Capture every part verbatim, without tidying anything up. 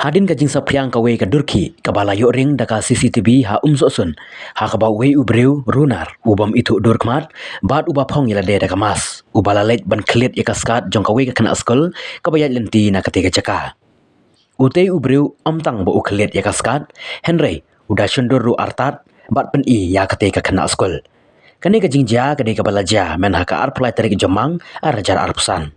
Hadien ka jingsaphriang kawei ka dur khih kaba la ïoh ring da ka C C T V ha Umsohsun, ha kaba uwei u briew runar u bym ithuh dur khmat bad uba phong ïa lade da ka mask, uba la leit ban khlieh ïa ka skat jong kawei ka khynnah skul kaba ïaid lynti na katei ka jaka. Utei u briew ym tang ba u khlieh ïa ka skat, hynrei u da shon dur ruh artat bad pyni ïa katei ka khynnah skul. Kane ka jingjia ka dei kaba la jia mynha ka arphew lai tarik Jymmang arhajar arphew san.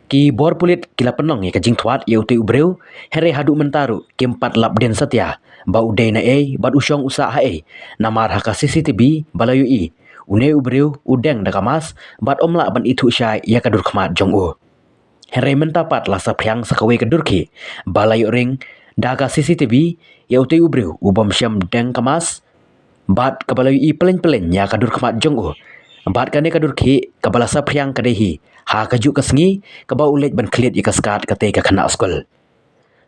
Ki bor pulit ki la pynlong ïa ka jingthwad ïa utei u briew, hynrei haduh mynta ruh kim pat lap dien satia ba u dei naei bad u shong u sah haei, namar ha ka C C T V ba la ïohi, une u briew u deng da ka mask bad ym lah ban ithuh shai ïa ka dur khmat jong u. Hynrei mynta pat la saphriang sa kawei ka dur khih ba la ïoh ring da ka C C T V ïa utei u briew u bym shym deng ka mask bad kaba la ïohi pylleng pylleng ïa ka dur khmat jong u. Bad kane ka dur khih kaba la saphriang ka dei hi ha kajuh ka sngi kaba u leit ban khlieh ïa ka skat katei ka khynnah skul.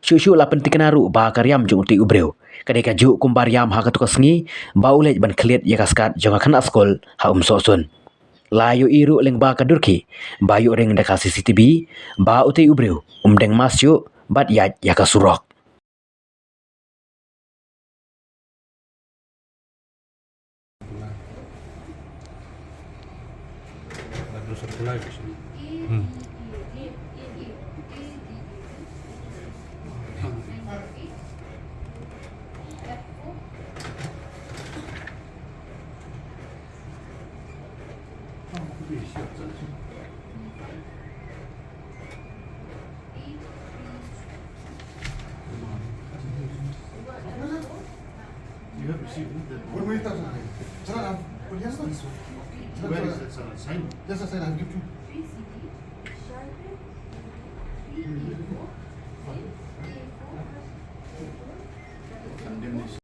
Shuh shuh la pynthikna ruh ba ka riam jong utei u briew ka dei kajuh kumba riam ha katei ka sngi ba u leit ban khlieh ïa ka skat jong ka khynnah skul ha Umsohsun. La ïohi ruh lyngba ka dur khih ba ïoh ring da ka C C T V ba utei u briew um deng mask shuh bad ïaid ïa ka surok. You have received it? Wait, wait, wait, wait. Sir, I've, but yes, sir. Where is that, sir? Sign. Yes, sir, sir, I've given you.